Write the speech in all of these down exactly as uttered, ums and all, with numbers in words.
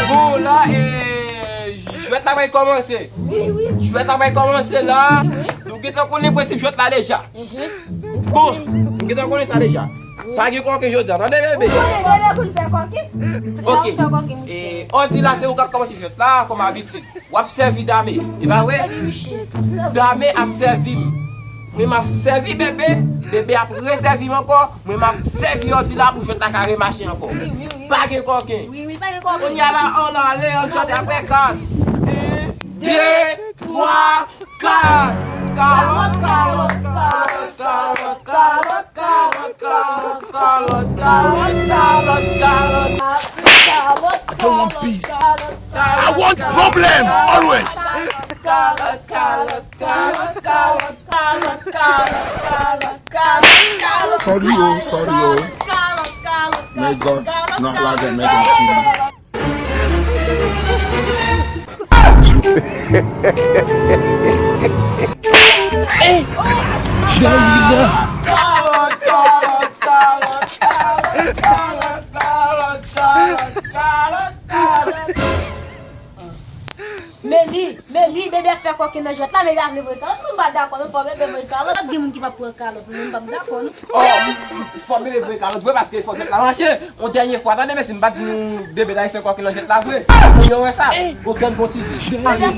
Bon, la, e, jwèt la pral kòmanse. Wi, wi. Jwèt la pral kòmanse la. Wi, wi. Nou gentan konnen prensip jwèt la deja. Mhm. Bon, nou gentan konnen sa deja. Wi. Pa gen kòken jodi a, tande, bebe? Ou konnen bebe konn fè kòken? Ok. Fè kòken, monchè. E, Odila, se ou k ap kòmanse jwèt la, kòm abitid. W ap sèvi dame, e pa vre? Dame ap sèvi m. Mwen m ap sèvi bebe, bebe ap resèvi m ankò. Mwen m ap sèvi Odila pou jwèt la ka remache ankò. Wi, wi, wi. Pa gen kòken. Wi, wi, pa gen kòken. Kounye a la, ann ale, ann chante apre kat. En, de, twa, kat. Kalòt, kalòt, kalòt, kalòt, kalòt. I don't want peace. I want problems always. Sorry, oh, sorry, oh. May God not love them, may God kill me. Men li, men li, bebe ap fè kòken nan jwèt la, bebe ap vle voye kalòt, mwen pa dakò, non, fò bebe voye kalòt. Gen moun ki pa pran kalòt, mwen pa dakò, non. Oh, fò bebe voye kalòt vre, paske fò jwèt la mache. Yon dènye fwa, tande, mesye, m pa di nou bebe la fè kòken nan jwèt la vre. Moun yo wè sa, gon grenn gon ti zi. Kalòt,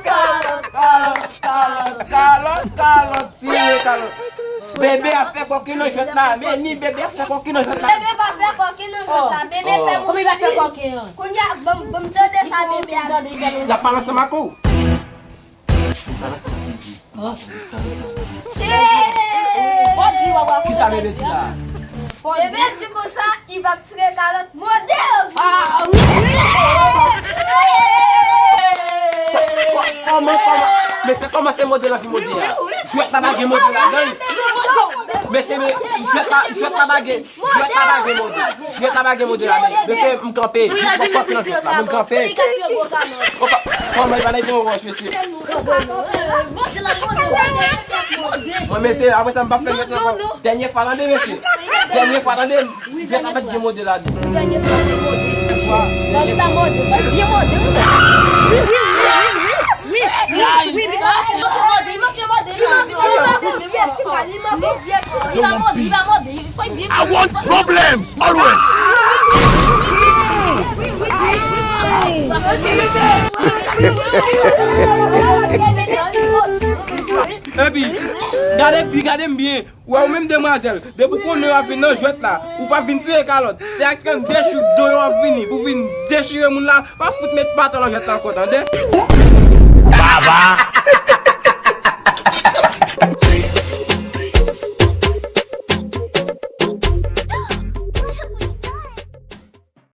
kalòt, kalòt, kalòt, kalòt, kalòt, tire kalòt. Bebe ap fè kòken nan jwèt la, men ni bebe ap fè kòken nan jwèt la. Bebe pa fè kòken nan jwèt la, bebe fè moun. Kòman li pa fè kòken an? Kounye a, ban m, ban m tande sa bebe ap di. L ap pale ansanm ak ou. Kisa bebe di la? Bebe di konsa, i p ap tire kalòt, mode yo. Ah, wi. Kò-, kò-, kòman, kòman? Men se kòman se mode la fi mode a? Jwèt la pa gen mode ladan l. Men se men, jwèt la, jwèt la pa gen. Jwèt la pa gen mode. Jwèt la pa gen mode ladan. Mesye, m kanpe. Jis mwen kanpe nan jwèt la. Mwen kanpe. Opa, kòman e pa nan yon wòch, mesye? Mwen, mesye, apre sa, m p ap fè jwèt la ankò. Dènye fwa, tande, mesye. Dènye fwa, tande. Jwèt la pa t gen mode ladan. Wi, wi, wi, wi. Wi, wi, wi, wi. Wi, wi, wi, wi. Li manke mode, li manke mode, li manke mode, li manke mode. Li manke mode, li pa mode, li pa mode. I want problems always. Epi, gade, gade m byen. Wè, ou menm demwazèl, depi w konnen w ap vin nan jwèt la, ou p ap vin tire kalòt. Se ak yon de chouk do yo w ap vini, pou vin dechire moun la, pa fout met baton nan jwèt la ankò, tande? Baba!